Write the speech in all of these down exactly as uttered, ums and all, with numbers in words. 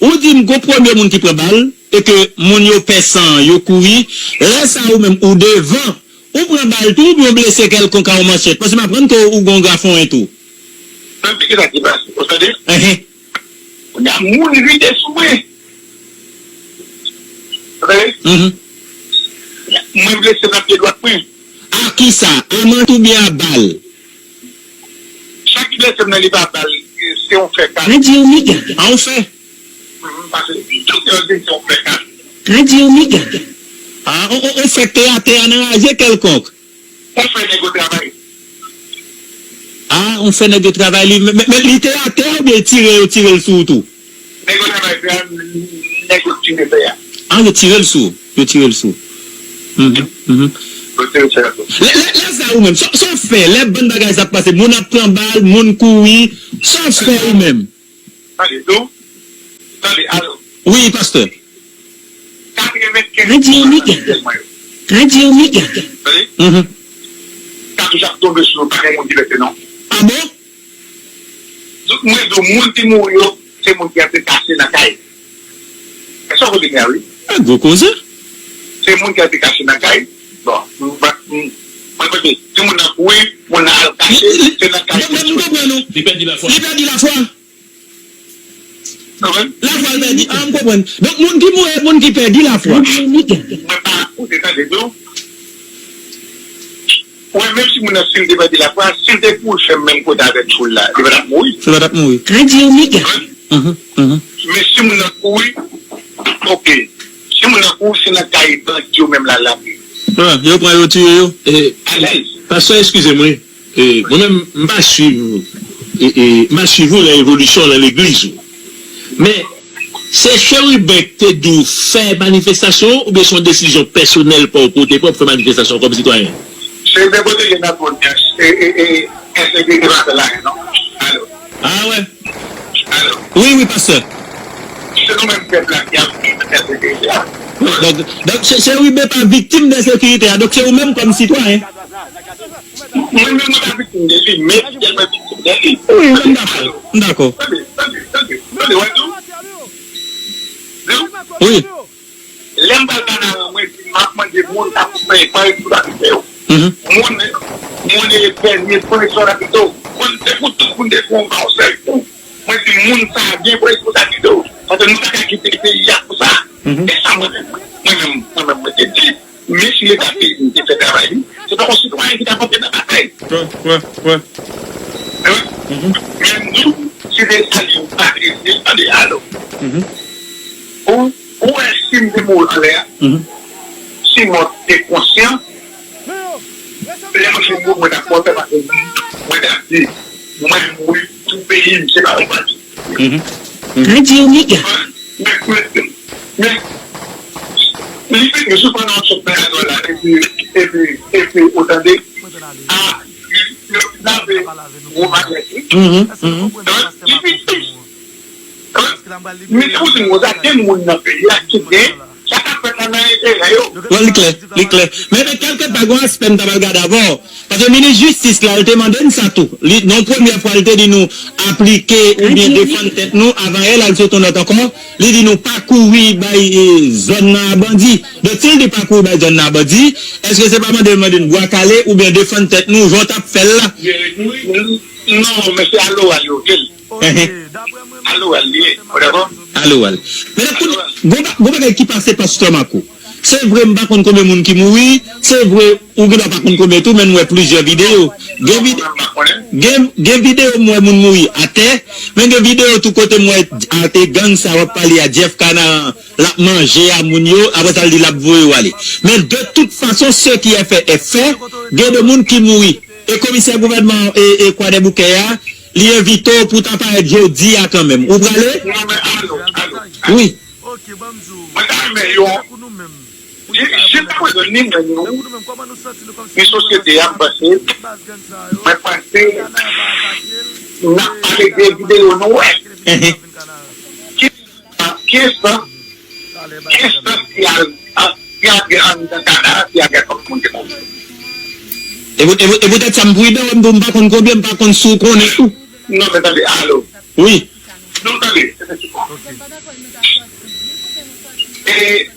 Ou di m gon premye moun ki pran bal, e ke moun yo pè san, yo kouri, lè sa ou menm ou devan, ou pran bal tou oubyen w blese kèlkonk a yon manchèt? Paske m aprann ke ou gon gafonyen tou. Tande ki sa ki pase, ou tande? Enhen. Kounye a, moun vide sou mwen. Ou tande? Mhm. Mwen blese nan pye dwat mwen. A kisa? A mant oubyen a bal? Sa ki blese m nan, li pa bal, se yon fè ka. Radyo Mega. A yon fè? Mhm, paske doktè yo di se yon fè ka. Radyo Mega. A, on, on, on fè k te atè a nan raje kèlkonk. On fè nèg yo travay. A, on fè nèg yo travay li, men, men, men li te atè a oubyen tire, yo tire l sou ou tou? Nèg yo travay fè a, nèg yo tire fè a. A, yo tire l sou, yo tire l sou. Mhm, mhm. Yo tire fè a tou. Lè, lè, lè sa ou menm, sa, sa w fè, lè bann bagay sa ap pase, moun ap pran bal, moun kouri, sa w fè ou menm? Tande, tou. Tande, alo. Wi, pastè. Katrevenkenz Radyo Mega. Radyo Mega. Tande? Mhm. Katouch ap tonbe sou nou, pa gen moun ki blese non. A bon? Tout mwen di w, moun ki mouri yo, se moun ki ap te kache nan kay. Èske w konprann wi? A, gwo koze. Se moun ki ap te kache nan kay. Bon, m pa, m, mwen panse, si moun nan kouri, moun nan al kache, se nan kay. Mwen, mwen, m konprann ou. Li pèdi lafwa. Li pèdi lafwa. Lafwa l pèdi. A, m konprann. Donk, moun ki mouri, moun ki pèdi lafwa. Mwen pa koute tande tou. Mwen, menm si moun nan, si l te pèdi lafwa, si l te kouri fè menm kote avèk foul la, li pa t ap mouri. Li pa t ap mouri. Radyo Mega. Mhm, mhm. Men si moun nan kouri, oke. Si moun nan kouri, se nan kay bandi yo menm la, l ap ye. A, yo pran yo tire yo. E, alèz. Pastè, eskize mwen. E, mwen menm, m pa swiv, e, e, m pa swiv ou nan evolisyon nan legliz ou. Men, se Cheriben ki te di w fè manifestasyon oubyen se yon desizyon pèsonèl pa w ke w te pran pou fè manifestasyon kòm sitwayen? Cheriben pwoteje nan zòn nan, e, e, e, ensekirite pa fè l ayen non. Alo. A wè. Alo. Wi, wi, pastè. Se nou menm pèp la ki ap viv ensekirite a. Donk, donk, Che-, Cheriben pa viktim de ensekirite a, donk se ou menm kòm sitwayen. Mwen menm mwen pa viktim de li, men fidèl mwen viktim de li. Wi, m dakò. M dakò. Tande, tande, tande, tande, wè tou. Wi. Lè m pral Kanaran, mwen di m ap mande moun k ap fè pran responsabilite yo. Mhm. Moun, moun e fèmye pran responsabilite yo. Moun se pou tout moun te fè yon sèl kou. Mwen di moun sa a byen pran responsabilite yo. Paske nou pa ka kite peyi a konsa. Mhm. E sa mwen menm, mwen menm, mwen menm, mwen te di. Men si Leta peyi m te fè travay li, se pa yon sitwayen ki t ap antre nan batay. Wè, wè, wè. Wi. Mhm. Men nou, si se sa li, ou pa trete, tande, alo. Mhm. Ou, ou wè si m te mouri anlè a, mhm, si mò te konsyan, lè mwen fin mouri, mwen t ap kontan paske mwen t ap di, mwen mouri pou peyi m, se pa yon pati. Mhm. Mhm. Radyo Mega. Men, men, men, li vin sou pandan sot nan radyo la, epi, epi, epi, ou tande, a, yo lave gwo malèt, wi. Mhm, mhm. Li vin, men se pou di nou, sa gen moun nan peyi a ki gen, sa k ap fèt la nan enterè yo. Bon, li klè, li klè. Men, men kèlke pa gon aspè m ta pral gade avè w. Paske minis jistis la, l te mande n sa tou. Li, nan yon premyè fwa, l te di nou aplike oubyen defann tèt nou, avan yè l al sot yon nòt ankò. Li di nou pa kouri bay, e, zòn nan a bandi. Donk, si l di pa kouri bay zòn nan a bandi, èske se pa mande l mande n bwa kale oubyen defann tèt nou, jan w t ap fè l la? Non, men se aloral yo ye. Enhen. Aloral li ye, ou dakò? Aloral. Men kounye a, gon ba-, gon bagay ki pase pastè Marco. Se vre, m pa konn konbyen moun ki mouri. Se vre, ou gendwa pa konn konbyen tou, men n wè plizyè videyo. Gen vide-, gen, gen videyo m wè moun mouri atè, men gen videyo tou kote m wè a te gang sa w ap pale a Jeff Kanaran, l ap manje a moun yo, apre sa l di l ap voye yo ale. Men de tout fason, ce qui est fait est fait, gen de moun ki mouri. E komisè gouvènman, e, e Kwadèboukè a, li envite w pou w ta parèt jodi a kanmenm. Ou prale? Non, men alo, alo, alo. Wi. Mwen ta renmen yon, j-, jiska prezan, ni mwen, ni ou, ni sosyete a, m panse, mwen panse, n ap pale de videyo nou wè. Enhen. Ki, ki enstans, ki enstans ki al, a, ki antre anndan Kanada, ki antre kòm moun ki mouri? E pou, e pou, e poutèt sa, m pridan, wè, m di w, m pa konn konbyen, m pa konn si w konnen tou. Non, men tande, alo. Wi. Non, tande, Ok. E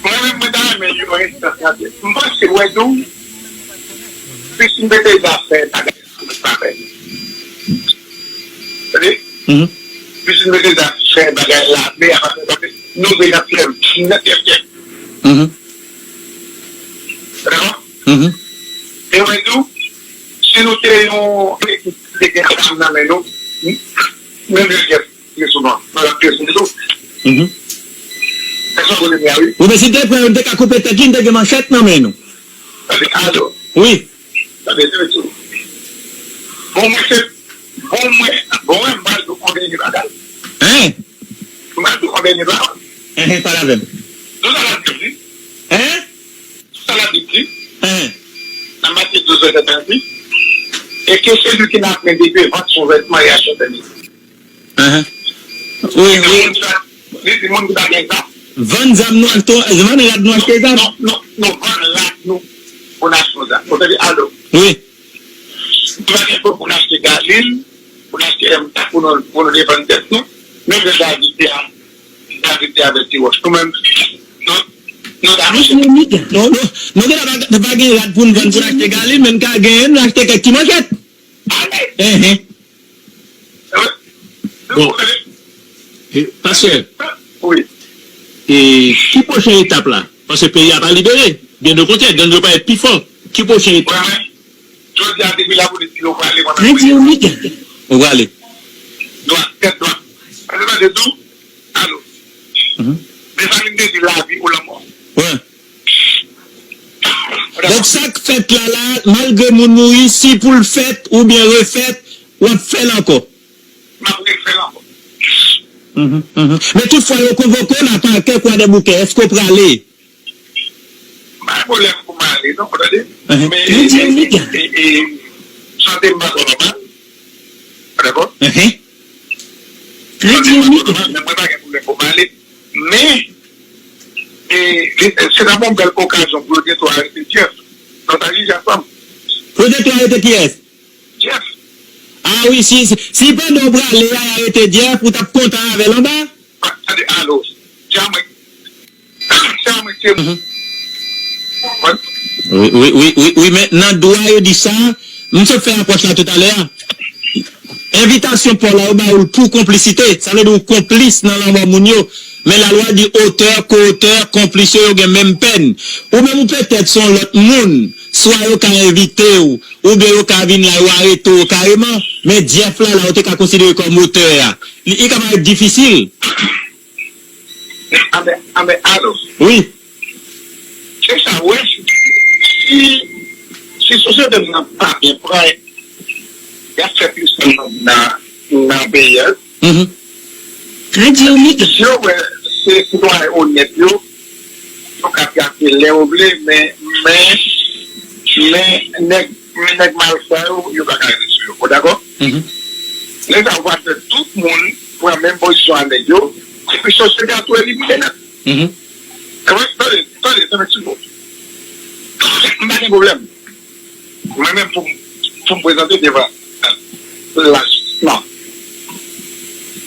mwen menm, mwen ta renmen yon enstans nan te. M panse, wè, tou, plis m mete zafè bagay sa, mwen pa fè. Tande? Mhm. Plis m mete zafè bagay la, men apa fè, paske nou vle nan flèm, nan tèt, tèt. Mhm. Dakò? Mhm. E wè, tou, si nou te yon ekip ki te gen zam nan men nou, menm jan Jeff, tire sou nou. Nou t ap tire sou nou tou. Mhm. Èske w konnen m ye a, wi? Wi, men si n te pran yo, n te ka koupe tèt li, n te gen manchèt nan men nou. Tande, alo. Wi. Tande, tande tou. Bon, mwen se, bon, mwen, bon, mwen, m pral di w yon dènye bagay. Hein? M pral di w yon dènye bagay. Hein, hein, pale avè m. Nou sa l ap di, wi. Hein? Sa l ap di, wi. Hein? Nan Matye douz, vèsè trant, wi. Et que celui qui n'a point de devant son vêtement et achète un. Ahan. Wi, wi. Li di moun ki pa gen zam. Vann zam nou achte, vann rad nou achte zam. Non, non, non, vann rad nou pou n achte zam. Ou tande, alo? Wi. Nou pa gen kòb pou n achte galil, pou n achte M K, pou nou, pou nou defann tèt nou. Menm jan David te a, David te avèk ti wòch. Nou menm, nou, nou ta achte. Non, non, nou genlè pa, pa gen rad pou n vann pou n achte galil, men n ka genyen, n achte kèk ti manchèt. Amen. Enhen. Bon. E, pastè, wi. E, ki pwochen etap la? Paske peyi a pa libere. Byen okontrè, gang yo parèt pi fò. Ki pwochen etap? Mwen, jodi a, depi lapolis di yo prale, mwen menm, mwen di yo, ou prale. Dwat, tèt dwat. Paske tande tou, alo. Mhm. Desalin te di lavi ou lanmò. Wi. Donk, sa k fèt la, la, malgre moun mouri, si pou l fèt oubyen refèt, w ap fè l ankò. M ap refè l ankò. Mhm, mhm. Men toutfwa yo konvoke w la pa kè Kwadèboukè, èske w prale? M pa gen pwoblèm pou m ale, non, ou tande? Enhen. Men, e, e, e, e, sante m pa twò nòmal. Ou dakò? Enhen. Sante m pa twò nòmal, men mwen pa gen pwoblèm pou m ale. Men, e, li, se ta yon bèl okazyon pou yo gen tou arete Jeff. Nòstalji Jeff, fanm. Pou yo gen tou arete kiyès? Jeff. A wi, si, si, si pandan w prale a, y arete Jeff, ou t ap kontan avè l anba? Pa, tande, alo, Jamaica, Jamaica, se, mhm. Wi, wi, wi, wi, wi, men nan dwa yo di sa, m sot fè apwòch la toutalè a. Envitasyon pa w la, yo ba ou l pou konplisite. Sa vle di ou konplis nan lanmò moun yo. Men lalwa di otè, ko-otè, konplis yo, yo gen menm pèn. Ou menm ou petèt se yon lòt moun. Swa yo ka envite w, oubyen yo ka vin la, yo arete w kareman. Men Jeff la, la, ou te ka konsidere kòm otè a. Li, li ka parèt difisil. Anben, anben, alo. Wi. Se sa, wi. Si, si sosyete n nan pa byen pran, y ap fè plis nan, nan, nan peyi a. Mhm. Trè dynamik. Si yo wè se sitwayen onèt yo, yo ka trase lè yo vle, men, men, men nèg, men nèg malfra yo, yo pa ka rive sou yo. Ou dakò? Mhm. Lè sa yo va fè tout moun pran menm pozisyon a nèg yo, epi sosyete a tou elimine nèt. Mhm. Tande, tande, tande, tande, ti mo. M pa gen pwoblèm. Mwen menm pou m, pou m prezante devan lajistis.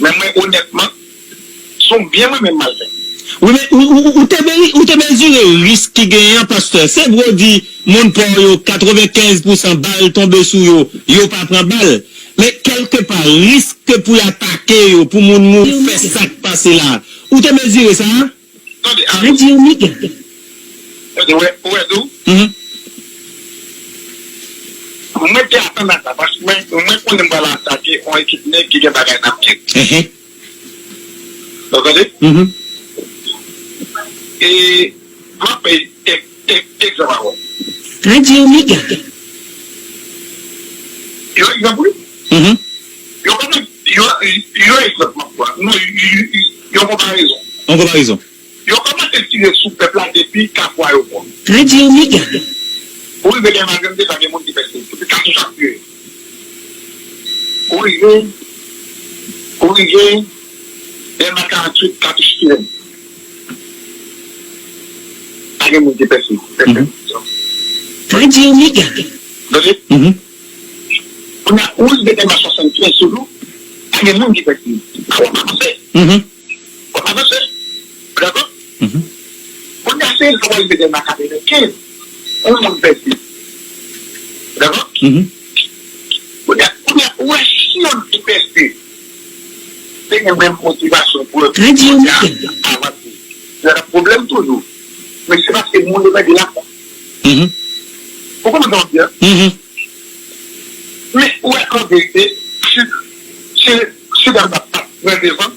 Men mwen onètman, se yon byen mwen menm m al fè. Wi, men ou, ou, ou, ou te, me- ou te mezire risk ki genyen an, pastè. Se vre w di moun pa w yo, katrevenkenz pousan bal tonbe sou yo, yo pa pran bal. Men kèlkepa, risk pou y atake yo, pou moun mouri, fè sa k pase la. Ou te mezire sa? Tande, alo. Tande, wè, ou wè tou? Mhm. Mwen te atann a sa, paske mwen, mwen konnen m pral atake yon ekip nèg ki gen bagay nan pye. Enhen. Ou tande? Mhm. E, m ap bay e- e- egzanp avè w. Yon egzanp, wi. Mhm. Yon, yon, yon egzanp, m ap pran. Non, yon, yon, yon konparezon. Yon konparezon. Yo kòmanse tire sou pèp la depi Kafou Ayewopò. Ou rive gen Maryannde, pa gen moun ki pèse. Epi katouch ap tire. Ou rive, ou rive, M A karanntuit, katouch tire. Pa gen moun ki pèse. Pèse. Mhm. Tande? Mhm. Kounye a, ou rive M A swasannkenz toujou, Pa gen moun ki pèdi. Sa w ap avanse. Mhm. W ap avanse. Ou dakò? Mhm. Kounye a, se lè w al mete nan katrevenkenz, yon moun pèdi. Ou dakò? Mhm. Kounye a, kounye a, ou wè si yon moun ki pèdi te gen menm motivasyon pou yo avanse, y a pwoblèm toujou. Men se paske moun yo pèdi lafwa. Mhm. Ou konprann sa m ap di a? Mhm. Men, ou wè, an verite, si, si, si dam sa t ap pran devan,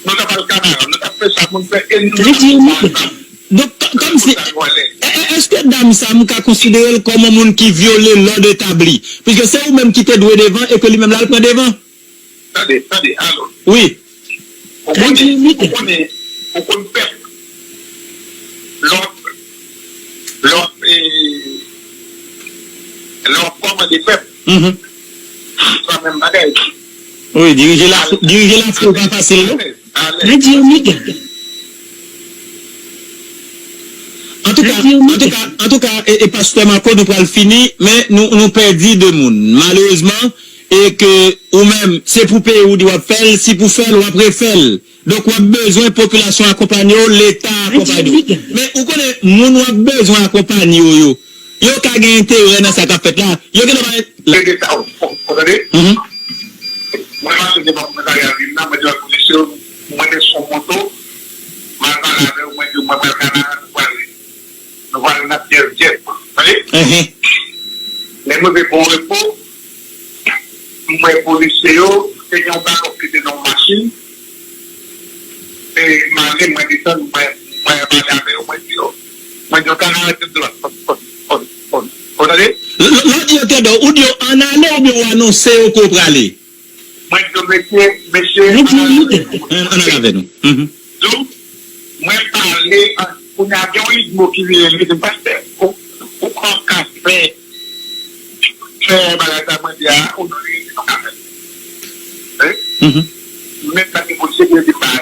nou t ap al kanaran, nou t ap fè sa moun fè, e nou t ap fè sa. Donk, kò- kòmsi, e- e- èske dam sa, m ka konsidere l kòm yon moun ki vyole lòd etabli? Piske se ou menm ki te dwe devan e ke li menm la, l pran devan. Tande, tande, alò. Wi. Ou konnen, ou konnen, ou konn pèp. Lè w, lè w, e, lè w kòmande pèp, mhm, se pa menm bagay. Wi, dirije la, dirije la, se pa fasil, non? Alèz, alèz. Antouka, antouka, antouka, e, e pastè Marco, nou pral fini, men nou, nou pèdi de moun. Malerezman, e ke ou menm, se pou peyi w di w ap fè l, si pou fè l, w ap refè l. Donk, w ap bezwen popilasyon akonpanye w, Leta akonpanye w. Men, ou konnen, moun w ap bezwen akonpanye w yo, yo ka gen enterè nan sa k ap fèt la. Yo gentan pa. Se de sa, w, w, w tande? Mhm. Mwen mache devan komisarya vil la, mwen di ak polisye yo, mwen desann moto, m al pale avè yo, mwen di yo, mwen pral Kanaran, nou pral, nou pral nan dyèz dyèz, tande? Mhm. Lè m rive Bon Repo, m wè polisye yo, te gen yon balòk ki te nan yon machin, e m ale, mwen desann, mwen, mwen pale avè yo, mwen di yo, mwen di yo, Kanaran te dwat, on, on, on, on, on, tande? Lè, lè, lè w di yo te dwat, ou di yo ann ale oubyen ou anonse yo ke w prale? Mwen di yo, mesye, mesye, ann ale avè nou. Ann, ann ale avè nou. Mhm. Donk, mwen pale, an, kounye a gen yon lidmo ki vini, li di m, pastè, ou, ou konn ka fè, fè bagay sa mwen di a, ou non, li di nou ka fè. Wi. Mhm. Men sa ki posib, yo di pa.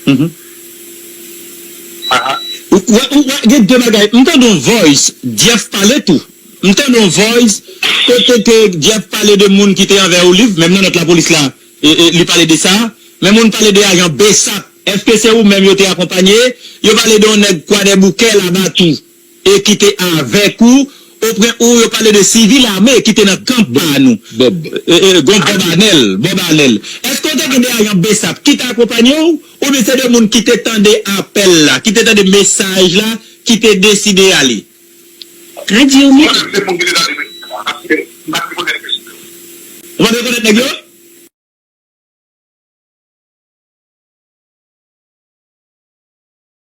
Mhm. Aha. Ou, ou, ou, ou, gen de bagay. M tande yon voice, Jeff pale tou. M tande yon voice, kote ke Jeff pale de moun ki te anvè Olive, menm nan nòt lapolis la, e, e, li pale de sa. Men moun pale de ajan besap. Èske se ou menm yo te akonpanye? Yo pale de yon nèg Kwadèboukè laba tou, e ki te avèk ou, ou pran, ou yo pale de sivil ame ki te nan kanp pa nou. Bob. E, e, gon Bob Anèl, Bob Anèl. Èske w te gen de ajan besap ki te akonpanye w, oubyen se de moun ki te tande apèl la, ki te tande mesaj la, ki te deside ale? Mwen menm, se moun ki te tande mesaj la, paske m pa t rekonèt mesaj la. Ou pa t rekonèt nèg yo?